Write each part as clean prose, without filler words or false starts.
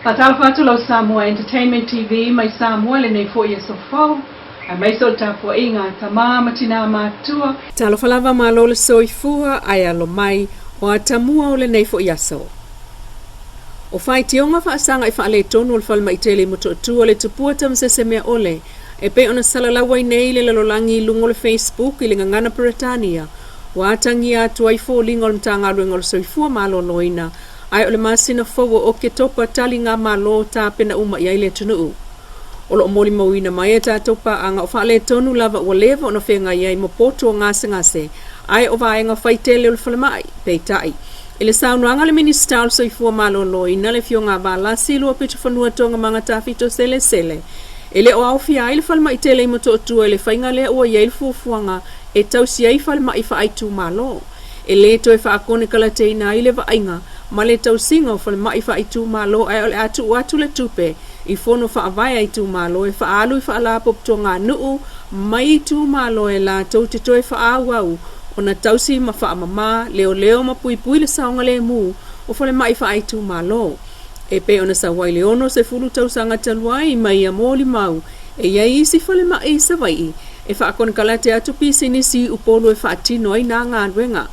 Faatalofa atu lau Samoa Entertainment TV mai Samoa i lenei foi aso fou, aemaise o le tapuaiga a tama ma tinā matutua. Talofa lava malo le soifua ae alo mai o atamua o lenei foi aso. O faitioga faasaga i faaletonu o le falemai tele i Motootua le tupua tamasese mea ole e pei ona salalau ai nei le lalolagi i luga o le Facebook i le gagana Peretania ua atagia atu ai foliga o le Matagaluega o le Soifua Maloloina ae o le masina fou o Oketopa taligamalo tapena uma i ai le atunuu. O lo o molimauina mai e tatou paaga o faaletonu lava ua leva ona feagai ai ma potu o gasegase ae o vaega faitele o le falemai. Peitai, i le saunoaga a le Minisita o le Soifua Maloloina le Afioga a Valasi Luapitofanua Toogamaga Tafito Selesele, e le o aofia ai le falemai tele i Motootua i le faiga lea ua i ai le fuafuaga e tausi ai falemai faaitumalo. E le toe faakonekalateina ai le vaaiga ma le tausiga o falemai faaitumalo ae o le a tuu atu le tupe i fono faavae a itumalo e faaalu i faalapotopotoga nuu mai itumalo e latou te toe faaauau ona tausi ma faamama, leoleo ma puipui le saogalemu o falemai faaitumalo. E pei ona sau ai le 60 tausaga talu ai mai ia molimau e i ai isi falemai i Savaii e faakonekalate atu pisinisi i Upolu e faatino ai nā galuega.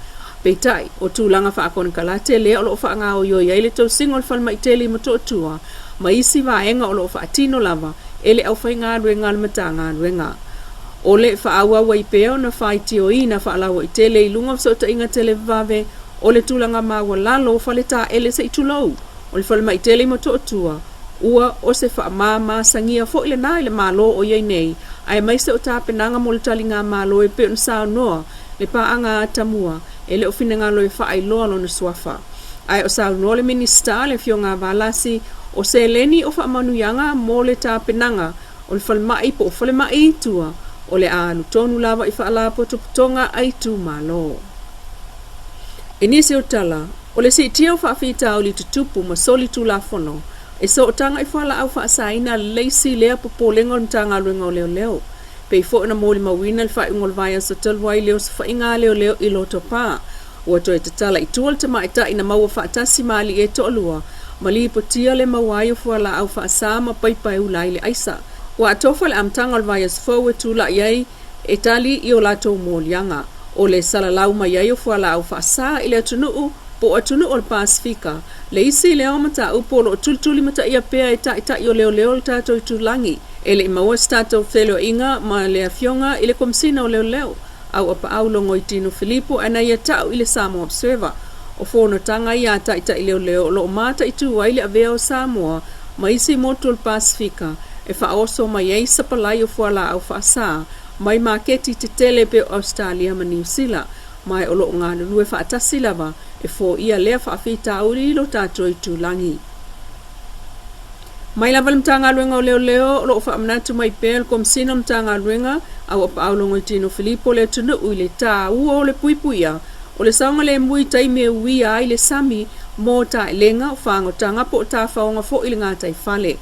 Peitai, o tulaga faakonekalate lea o lo o faagaoioi ai le tausiga o le falemai tele i Motootua ma isi vaega o lo o faatino lava e le aufaigaluega a le Matagaluega. O le faaauau ai pea ona faitioina faalauaitele i luga o fesootaiga televavave o le tulaga maualalo o faletaele se i tulou o le falemai tele i Motootua, ua o se faamamasagia foi lena i le Malo o i ai nei, aemaise o tapenaga mo le taligamalo e pei ona saunoa le paaga atamua e le o finagalo e faailoa lona suafa. Ae o saunoa le Minisita le Afioga a Valasi, o seleni o faamanuiaga mo le tapenaga o le falemai po o falemai i tua, o le a alu tonu lava i faalapotopotoga a itumalo. I nisi o tala, o le siitia o faafitauli tutupu ma soli tulafono e sootaga i fualaau faasaina le isi lea popolega o le Matagaluega o Leoleo. Pei foi ona molimauina le faaiuga o le vaiaso talu ai le osofaiga a leoleo i Lotopa. Ua toe tatala i tua le tamaitai na maua faatasi ma alii e toalua ma lipotia le maua ai o fualaau faasa ma paipa e ula ai le aisa. Ua atofa le amataga o le vaiaso fou e tulai ai e tali i o latou moliaga. O le salalau mai ai o fualaau faasa i le atunuu po o atunuu o le Pasefika le isi lea o mataupu o lo o tulitulimataia pea e taitai o leoleo o le tatou itulagi. E le i maua se tatou feiloaiga ma le Afioga i le Komesina o Leoleo, Auapaau Logoitino Filipo ae na ia ta'u i le Samoa Observer, o fonotaga ia a taitai leoleo o lo o mataitu ai le avea o Samoa ma isi motu o le Pasefika e faaoso mai ai sapalai o fualaau faasa mai maketi tetele pei o Ausetalia ma Niu Sila, ma o lo o galulue faatasi lava e foia lea faafitauli i lo tatou itulagi. Mai lava le Matagaluega o Leoleo o lo o faamanatu mai pea le Komesina o Matagaluega Auapaau Logoitino Filipo le atunuu i le tāua o le puipuia o le saogalemu i taimi e uia ai le sami mo taelega, o fagotaga po o tafaoga foi i le gataifale.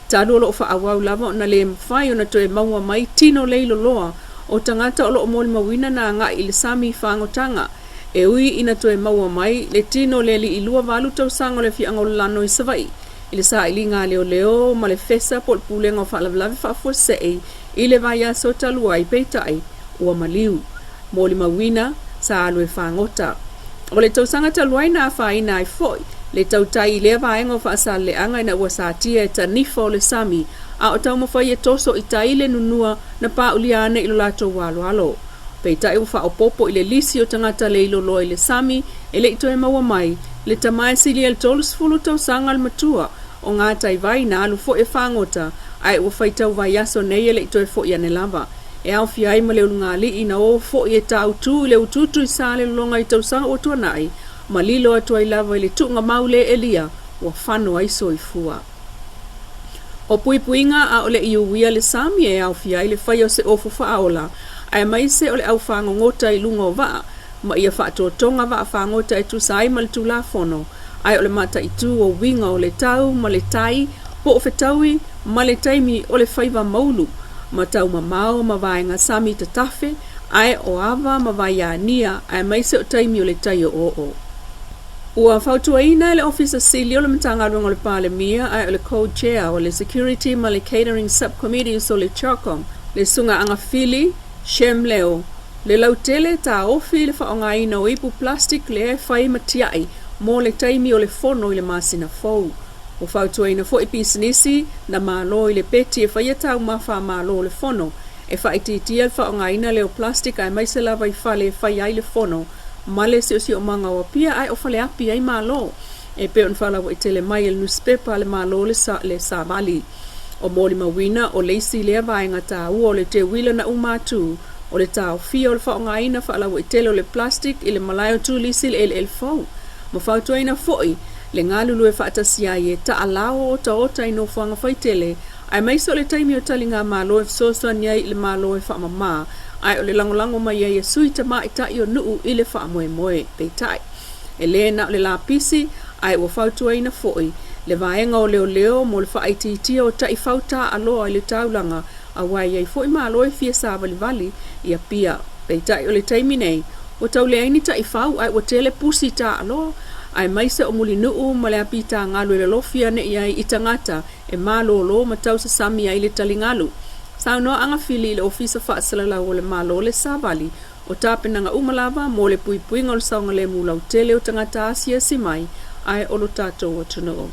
Talu o lo o faaauau lava ona le mafai ona toe maua mai tino leiloloa o tagata o lo o molimauina na agai i le sami i fagotaga. E ui ina toe maua mai le tino o le alii 28 tausaga o le afioaga o Lalano i Savaii i le sailiga a leoleo ma le fesa po o le Pulega o Faalavelave Faafuasei i le vaiaso talu ai, peitai, ua maliu. Molimauina, sa alu e fagota. O le tausaga talu ai na afaina ai foi le tautai i lea vaega o Faasaleleaga ina ua satia e tanifa o le sami a o taumafai e toso i tai le nunua na paulia ane i lo latou aloalo. Peitai ua faaopoopo i le lisi o tagata leiloloa i le sami e le i toe maua mai le tama e silia i le 30 tausaga le matua o Gataivai na alu foi e fagota ae ua faitau vaiaso nei e le i toe foi ane lava. E aofia ai ma le ulugalii na o foi e tāutū i le utuutu i Salelologa i tausaga ua tuanai ma lilo atu ai lava i le tuugamau le elia ua fano ai soifua. O puipuiga ʻaʻole i uia le sami e aofia ai le faia o se ofu faaola aemaise o le au fagogota i luga o vaa ma ia faatotoga vaa fagota e tusa ai ma le Tulafono, ae o le mataitu o uiga o le tau ma le tai po o fetaui ma le taimi o le faiva maulu ma tau mamao ma vaega sami tatafe ae o ava ma vaiānia aemaise o taimi o le tai o'oo'o. Ua fautuaina e le Ofisa Sili o le Matagaluega o le Palemia ae o le Co-Chair o le Security ma le Catering Sub-Committees o le CHOGM, le Susuga Agafili Shem Leo, le lautele taofi i le faaaogaina o ipu plastic lea e fai ma tiai mo le taimi o le fono i le masina fou. Ua fautuaina foi pisinisi na malo i le peti e faia taumafa a malo o le fono e faaitiitia le faaaogaina lea o plastic aemaise lava i fale e fai ai le fono ma le siosiomaga o Apia ae o Faleapi ai malo e pei ona faalauaitele mai e le nusipepa a le Malo le Savali. O molimauina o le isi lea vaega taua o le teuila na uma atu o le taofia o le faaaogaina faalauaitele o le plastic i le malae o Turisi i le eleele fou ma fautuaina foi le galulue faatasi ai e taalao otaota i nofoaga faitele aemaise o le taimi o taligamalo e fesoasoani ai i le Malo e faamama ae o le lagolago mai ai e sui tamaitai o nuu i le faamoemoe. Peitai, e le na o le lapisi ae ua fautuaina foi le vaega o leoleo mo le faaitiitia o taifau taaaloa i le taulaga aua e i ai foi Malo e fia savalivali i Apia. Peitai o le taimi nei, ua tau leai ni taifau ae ua tele pusi taaaloa aemaise o Mulinuu ma le apitagalu e lolofi ane i ai i tagata e malolo ma tausasami ai le taligalu. Saunoa Agafili i le Ofisa Faasalalau o le Malo le Savali o tapenaga uma lava mo le puipuiga o le saogalemu lautele o tagata asiasi mai ae o lo tatou atunuu.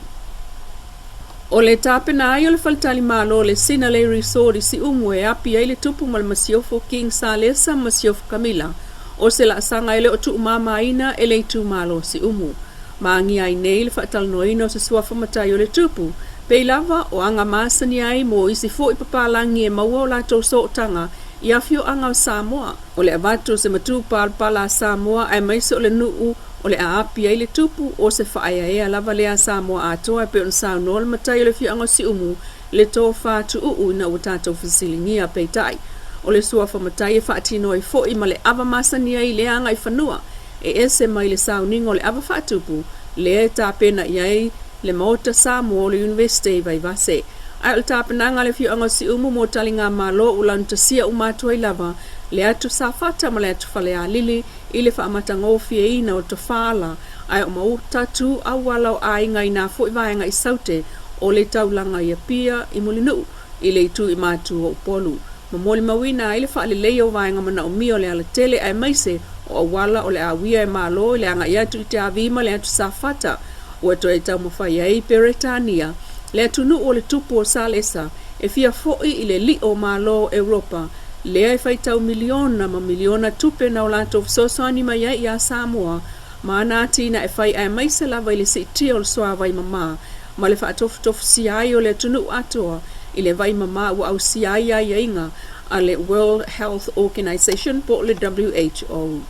O le tapena ai o le faletalimalo le Sinalei Resort i Siumu e api ai le tupu ma le masiofo King Salesa ma masiofo Kamila o se laasaga e le o tuumamaina e le itumalo o Siumu. Ma agia ai nei le faatalanoaina o se suafa matai o le tupu, pei lava o aga masani ai mo isi foi papalagi e maua o latou sootaga i afioaga o Samoa. O le avatu o se matupalapala a Samoa aemaise o le nuu o le a api ai le tupu, o se faaeaea lava lea a Samoa atoa e pei ona saunoa le matai o le afioaga o Siumu le tofa tuuu ina ua tatou fesiligia. Peitai, o le suafa matai e faatino ai foi ma le ava masani ai i lea agaifanua e ese mai le sauniga o le ava faatupu lea e tapena i ai le Maota Samoa o le Iunivesite i Vaivase. Ae o le tapenaga a le afioaga o Siumu mo taligamalo ua laugatasia uma atu ai lava le atu Safata ma le atu Falealili i le faamatagofieina o Tofaala ae o Mauta tu auala o aiga i nā foi vaega i Saute o le taulaga i Apia i Mulinuu i le itu i Matu o Upolu. Ma molimauina ai le faaleleia o vaega manaomia o le alatele aemaise o auala o le a uia e Malo i le agai atu i Te Avi ma le atu Safata ua toe taumafai ai Peretania, le atunuu o le tupu o Salesa, e fia foi i le lio o Malo o Europa lea e faitau miliona ma miliona tupe na o latou fesoasoani mai ai iā Samoa ma ana atinae fai aemaise lava i le siitia o le suavai mamā ma le faatofutofusia ai o le atunuu atoa i le vai mamā ua ausia ai aiaiga a le World Health Organization po o le WHO.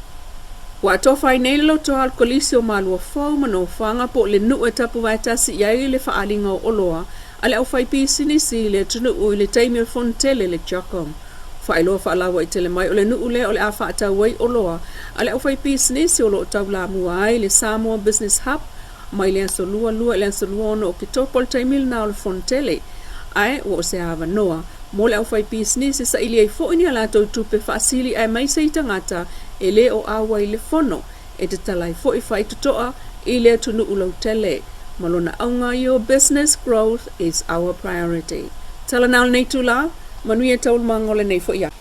Ua atofa ai nei le lotoa o le Kolisi o Malua Fou ma Nofoaga po o le nuu e tapuvaetasi i ai le faaaliga o oloa a le aufaipisinisi i le atunuu i le taimi o le fonotele le CHOGM. Faailoa faalauaitele mai o le nuu lea o le a faatau ai oloa a le aufaipisinisi o lo o taulamua ai le Samoa Business Hub mai le aso 22 i le aso 26 o Oketopa o le taimi lena o le fonotele. Ae ua o se avanoa mo le aufaipisinisi e saili ai foi ni a latou tupe faasili aemaise i tagata e le o auai i le fono e tatala ai foi faitotoa i le atunuu lautele. Ma lona auga Your business growth is our priority. Tala na o lenei itula, manuia taualumaga o lenei foi aso.